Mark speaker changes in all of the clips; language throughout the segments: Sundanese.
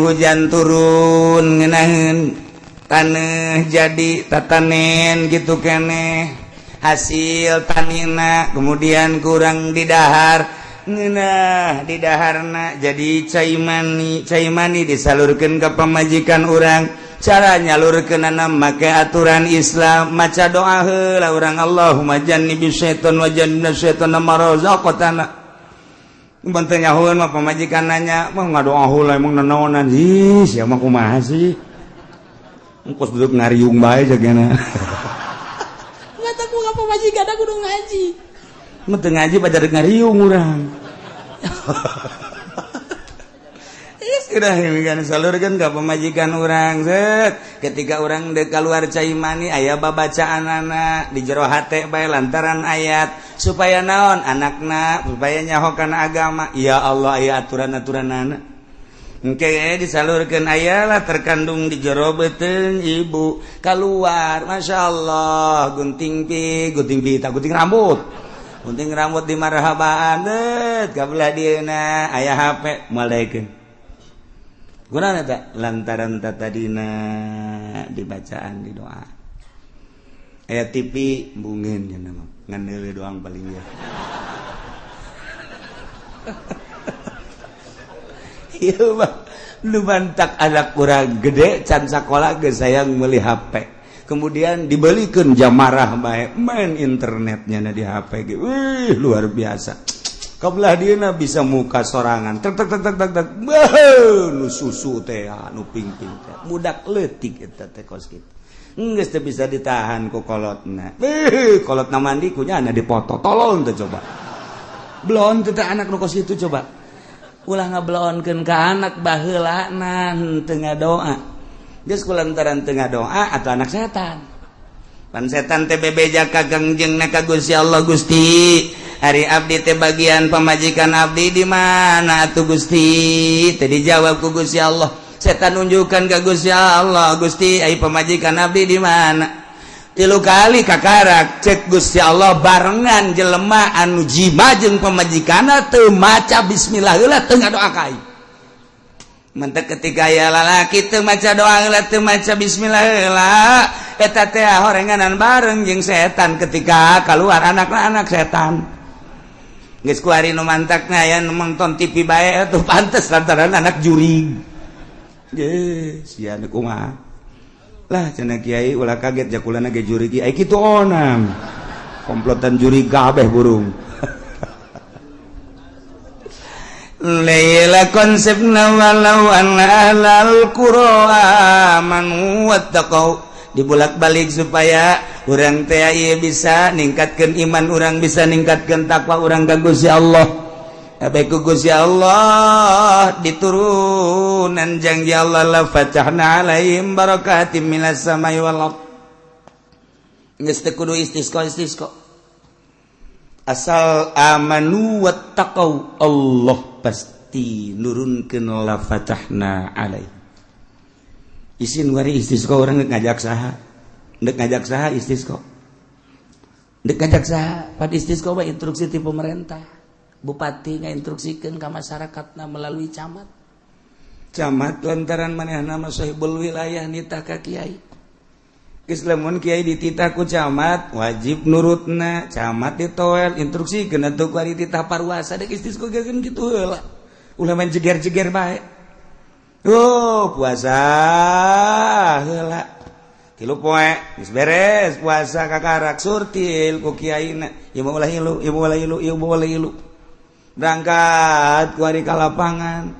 Speaker 1: Hujan turun ngenaheun tanah, jadi tatanen gitu keneh hasil tanina. Kemudian kurang didahar, ngeunah didaharna, jadi cai mani. Cai mani disalurkeun ke pamajikan urang. Cara nyalurkeunana make aturan Islam, maca doa heula urang, "Allahumma jannibis syaiton wa jannibna syaiton ma razaqtana." Mun teu nyahoeun mah pamajikan nanya, "Mah ngadoa heula emang nanaonan?" Ih, sia mah kumaha sih? Engkos duduk ngariung bae jagana.
Speaker 2: Mata ku ka pamajikan aku kudu ngaji.
Speaker 1: Mun teu ngaji pada ngariung urang. Sudah demikian, salurkan ke pemajikan urang. Set, ketika urang dek keluar cai mani, aya babacaan anak di jero hate bae lantaran ayat supaya naon anakna, supaya nyaho kana agama. Ya Allah, aya aturan-aturan anak. Engke disalurkan, ayalah terkandung di jero beuteung ibu, keluar, Masya Allah, gunting pi gunting pi tak gunting rambut, gunting rambut di marhabaan det kabelah dieuna aya HP moal daekeun. Guna tak lantaran tadina dibacaan di doa. Aya TV bungin nya mah ngan doang paling ya. Iya mah lu mantak anak kurang gede can sakola ge sayang meuli HP. Kemudian dibelikan jamarah bae main internetnya na di HP ge. Wih, luar biasa. Kabelah dieuna bisa muka sorangan. Tek tek tek tek tek tek. Beuh, nu susu teh, nu ping-ping teh. Budak leutik eta teh kos kitu. Geus teu bisa ditahan ku kolotna. Beuh, kolotna mandi ku nyana dipoto. Tolol teh coba. Belon teh anak nu kos kitu coba. Ulah ngabelonkeun ka anak baheulana teu ngadoa. Geus kulantaran teu ngadoa atau anak setan. Pan setan teh bebeja ka Kangjengna, ka Gusti Allah, "Gusti, ari abdi teh bagian pamajikan abdi di mana atuh, Gusti?" Teh dijawab ku Gusti Allah. Setan nunjukkan ke Gusti Allah, "Gusti, ai pamajikan abdi di mana?" Tilu kali kakarak cek Gusti Allah, barengan jelema anu jima jeung pamajikanna teu maca bismillah heula, teu ngadoa ka aing. Mentek ketika ya lalaki teu maca doa heula, teu maca bismillah heula, eta teh horenganan bareng jeung setan. Ketika keluar anakna anak setan. Geus kuari nu mantakna aya nu nonton TV bae atuh pantes lantaran anak jurig. Ge sia nu kumaha lah cenah kiai, ulah kaget jakulana ge jurig ai kitu onam komplotan jurig kabeh burung. Laila konsepna walau anna ahlal qura amanu wattaqau dibulak-balik supaya urang teh ieu bisa ningkatkeun iman urang, bisa ningkatkeun takwa urang ka Gusti Allah. Abe ku Gusti Allah diturunan janji Allah, la fatahna alaihim barakatim minas samai wal ard. Geus teu kudu istisqa istisqa, asal amanu wattaqau, Allah pasti nurunkeun la fatahna alaih. Isin wari istisqa urang ngajak saha? Ndek ngajak saha istisqa? Ndek ngajak saha? Pad istisqa mah instruksi ti pemerintah. Bupati ngainstruksikeun ka masyarakatna melalui camat. Camat lantaran manehna mah sahibul wilayah nitah ka kiai. Geus lamun kiai dititah ku camat wajib nurutna. Camat ditoel instruksikeun atuh kuari titah parwasa dek istisqa ge kitu heula. Ulah main jeger-jeger bae. Oh, puasa heula 3 poe geus beres puasa, kakarak surtil ku kiaina, ieu mah ulah ilu, ieu mah ulah ilu, ieu mah ulah ilu. Berangkat kuari ka lapangan.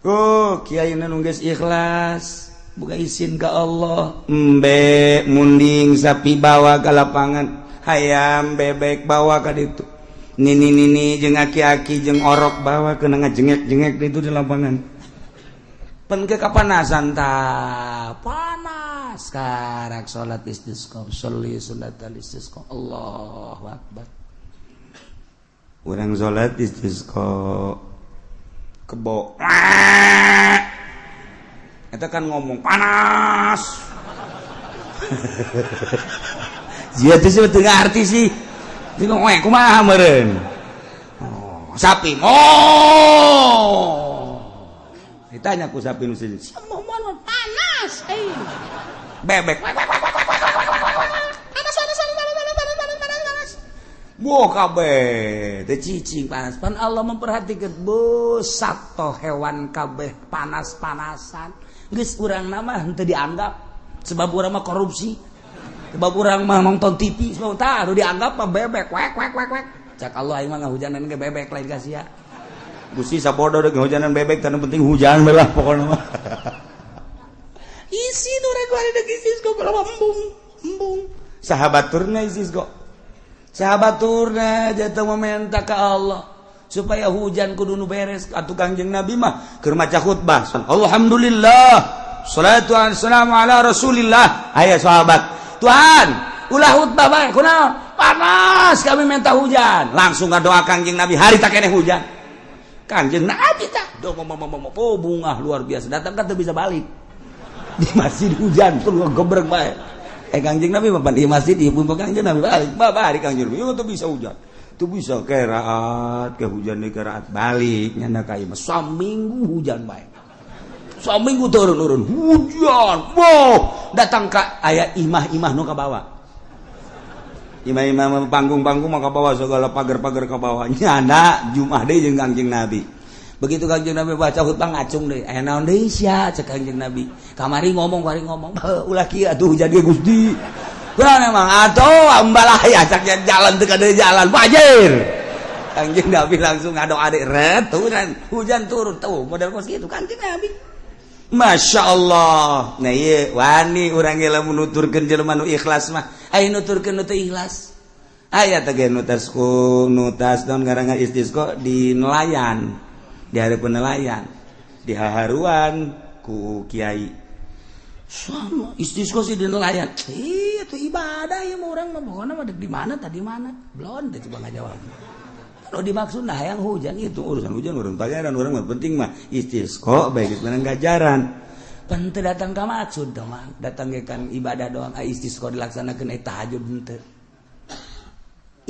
Speaker 1: Oh, kiaina nu geus ikhlas buka izin ke Allah, embe munding sapi bawa ke lapangan, hayam bebek bawa ka ditu, nini nini jeung aki-aki jeung orok bawa ke ngajengek-jengek itu di lapangan. Pen ke kapanasan ta panas, karak salat istisqa, sholli sunat istisqa, Allahu akbar. Urang salat istisqa, kebo eta kan ngomong panas. Jia teh sih teu ngarti sih. Dia ngomong kumaha meureun. Oh, sapi. Oh. Ditanya ku sapi nu sejen.
Speaker 2: Semua panas eh.
Speaker 1: Bebek.
Speaker 2: Panas panas panas panas panas panas panas panas panas.
Speaker 1: Wah, kabeh teu cicing panas. Pan Allah memperhatikan bu sato hewan kabeh panas-panasan. Geus urang nama henteu dianggap sebab urang mah korupsi. Sebab urang mah nonton TV, sebab tah nu dianggap mah bebek wek wek wek wek. Cak Allah, aing mah ngahujanan ge bebek, lain ka sia. Gusti, sabodo deuk ngahujanan bebek, teu penting hujan bae lah pokona mah.
Speaker 2: Isi nu rek bari deuk istisqa berapa embung embung.
Speaker 1: Sahabat turna istisqa. Sahabat turna jatuh meminta ke Allah supaya hujan kudu nu beres atuh. Kangjeng Nabi mah keur maca khutbah, "Alhamdulillah, salatu wassalamu ala Rasulillah." Aya sahabat, "Tuhan, ulah khutbah bae, kunaon? Panas, kami minta hujan." Langsung ngadoa Kangjeng Nabi, hari tak keneh hujan. Kangjeng Nabi tak do oh, bungah luar biasa, datang kan teu bisa balik di masjid, hujan tuh gebrek bae. Eh, Kangjeng Nabi mah di masjid, ibu Kangjeng Nabi balik balik. Kangjeng Nabi tuh bisa hujan tuh bisa keraat ke hujan di keraat balik nyanda ka imah. Saminggu hujan bae, saminggu turun-turun hujan. Wow, datang ka aya imah-imah nu ka bawah, imah-imah, panggung-panggung mah ka bawah, segala pagar-pagar ka bawah. Nyanda Jumat deui jeung Kangjeng Nabi. Begitu Kangjeng Nabi baca khutbah, ngacung deui. "Aya naon deui sia?" cek Kangjeng Nabi. "Kamari ngomong, kamari ngomong." "Ulah kieu atuh, hujan ge Gusti." "Kurang emang atuh ambalaya," cak, "jalan teu kada jalan wajir." Kangjeng Nabi langsung ngadoa adik ret turun hujan, turun tuh model kos gitu Kangjeng Nabi. Masya Allah. Nah, iya wani urang ge lamun nuturkeun jelema nu ikhlas mah, aya nuturkeun nu teu ikhlas. Aya teh ge nutas ku nutas naon ngaranna istisqa di nelayan, di hareupeun nelayan, di haharuan ku kiai sama istisqa sih di nelayan.
Speaker 2: Iya, itu ibadah ya mau orang mah pokoknya mah di mana tadi mana belum teh coba ngajawab.
Speaker 1: Kalau dimaksud nah yang hujan itu urusan hujan, urun pangeran, urang mah penting mah istisqa baik menang gajaran.
Speaker 2: Pan teu datang ka maksud teh mah, datang ge kan ibadah doang. Ah, istisqa dilaksanakeun, eh, tahajud henteu.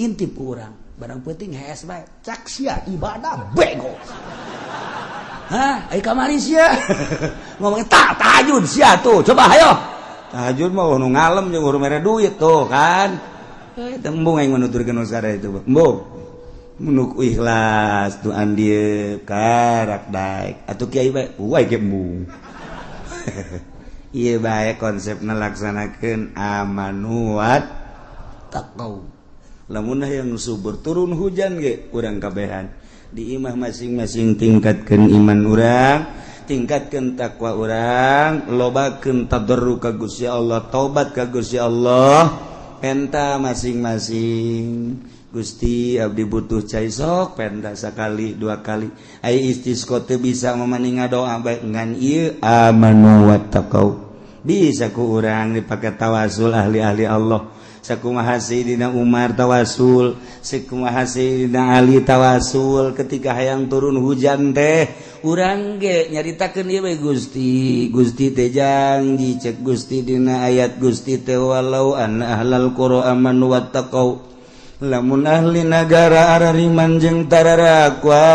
Speaker 2: Intip urang barang penting hees bae, cak sia ibadah bego. Hah, ai kamari sia ngomong tak tahajud sia tuh, coba ayo
Speaker 1: tahajud mah nu ngalem jeung urang mere duit tuh kan. Eh, tembung aing menuturkeun nu itu, embung menuk ikhlas tuh andieu karak daek atuh kiai bae uai ge embung. Ieu bae konsepna laksanakeun amanu wattaqau. Lamun yang subur turun hujan ge urang kabehan di imah masing-masing tingkatkan iman urang, tingkatkan takwa urang, lobakeun tadarru ka Gusti Allah, taubat ka Gusti Allah, penta masing-masing, "Gusti, abdi butuh cai," sok penta sekali dua kali. Ai istisqa teu bisa memaning doa bae, ngan ieu amanu wattaqau bisa ku urang dipakai tawasul ahli-ahli Allah. Sakumaha Sayyidina Umar tawasul, sakumaha Sayyidina Ali tawasul ketika hayang turun hujan teh. Urang ge nyaritakeun ieu we, "Gusti, Gusti teh janji," cek Gusti dina ayat Gusti teh, "walau anna ahlal qura amanu wattaqau," lamun ahli nagara arariman jeung tararakwa,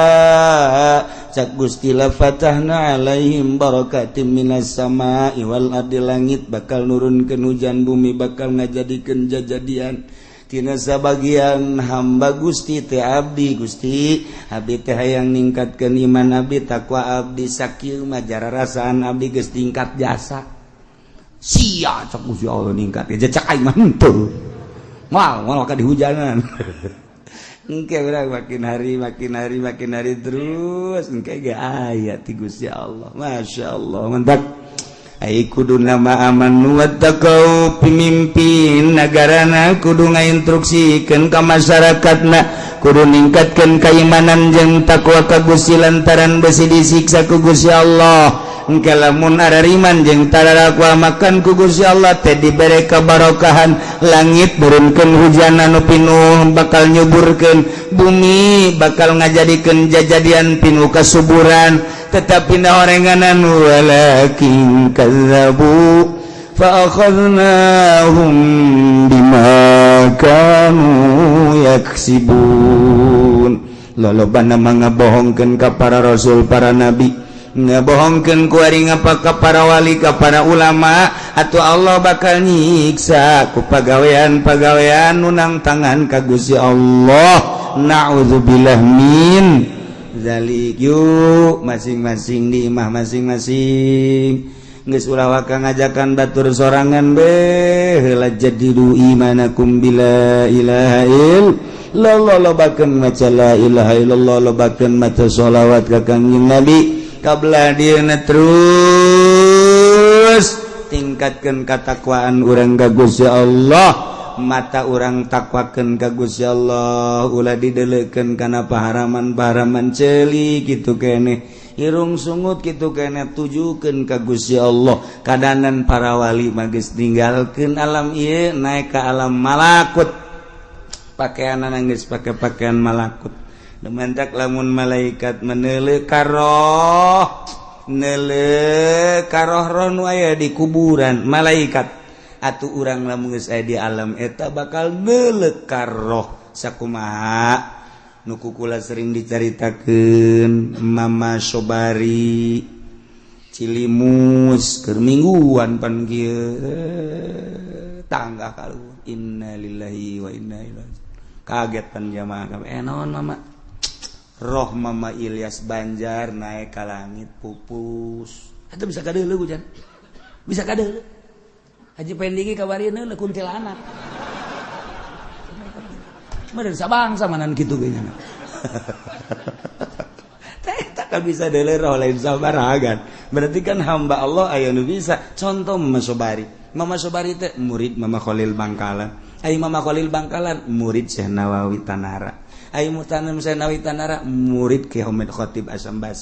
Speaker 1: cak Gusti, "la fatahna alaihim barakatim minas sama'i wal ardi," langit bakal nurunkeun hujan, bumi bakal ngajadikeun jajadian tina sabagian hamba Gusti teh. "Abdi, Gusti, abdi teh hayang ningkatkeun iman abdi, takwa abdi, sakieu mah jararasaan abdi geus tingkat jasa sia," cak Gusti Allah, "ningkat ya." Cak aing mah henteu, moal moal ka dihujanan. Engke urang makin hari makin hari makin hari terus engke ge aya ti Gusti Allah. Masya Allah, mantap. Ai kudu nama amanu wattaqau, pemimpin negarana kudu ngainstruksikeun ka masyarakatna kudu ningkatkeun keimanan jeung takwa ka Gusti, lantaran besi disiksa ku Gusti Allah. Engke lamun arariman jeung tararakwa, makan ku Gusti Allah teh dibere kebarokahan, langit nurunkeun hujan anu pinuh bakal nyuburkeun, bumi bakal ngajadikeun jajadian pinuh kasuburan. Tetapi na orenganan, walakin kazzabu fa akhadnahum bima kanu yaksibun. Lolobana ngabohongkeun ka para rasul, para nabi. Ngebohongkeun kuari ngapa ka para wali, ka para ulama, atau Allah bakal nyiksa ku pagawean-pagawean nu nangtangan ka Gusti Allah. Na'udzubillah min zalik. Yuk, masing-masing di imah masing-masing, geus ulah waka ngajakan batur sorangan be heula. Jadidu imanakum bila ilaha illallah, lobakeun maca la ilaha illallah, lobakeun maca sholawat ka Kangjeng Nabi kabla dieuna. Terus tingkatkan katakwaan urang ka Gusti Allah, mata urang takwakeun ka Gusti Allah, ulah dideleukeun kana paharaman-paharaman. Ceuli kitu keneh, irung sungut kitu keneh, tujukeun ka Gusti Allah. Kadanan para wali mah geus ninggalkeun alam ieu, naik ke alam malakut, pakaian geus pake pakaian malakut. Dementak lamun malaikat meneuleuh karoh, neuleuh karoh roh nu aya di kuburan malaikat, atuh urang lamun geus aya di alam eta bakal neuleuh karoh sakumaha nu ku kula sering dicaritakeun Mama Sobari Cilimus keur mingguan pan kieu tangga kaluhur. Innalillahi wa inna ilaihi. Kaget pan jamaah kabeh. Eh, naon, Mama? Roh Mama Ilyas Banjar naik ke langit, pupus.
Speaker 2: Itu bisa kadeuleu hujan, bisa kadeuleu. Haji Pendingi kabari neuleuh kuntilanak. Meureun sabangsa manan kitu ge nya.
Speaker 1: Tak bisa deuleu roh lain sabaragan. Berarti kan hamba Allah aya nu bisa. Contoh Mama Sobari. Mama Sobari teh murid Mama Khalil Bangkalan. Ai Mama Khalil Bangkalan murid Syekh Nawawi Tanara. Ai mutanam Syekh Nawawi Tanara murid Ki Hamid Khatib Asam Bas.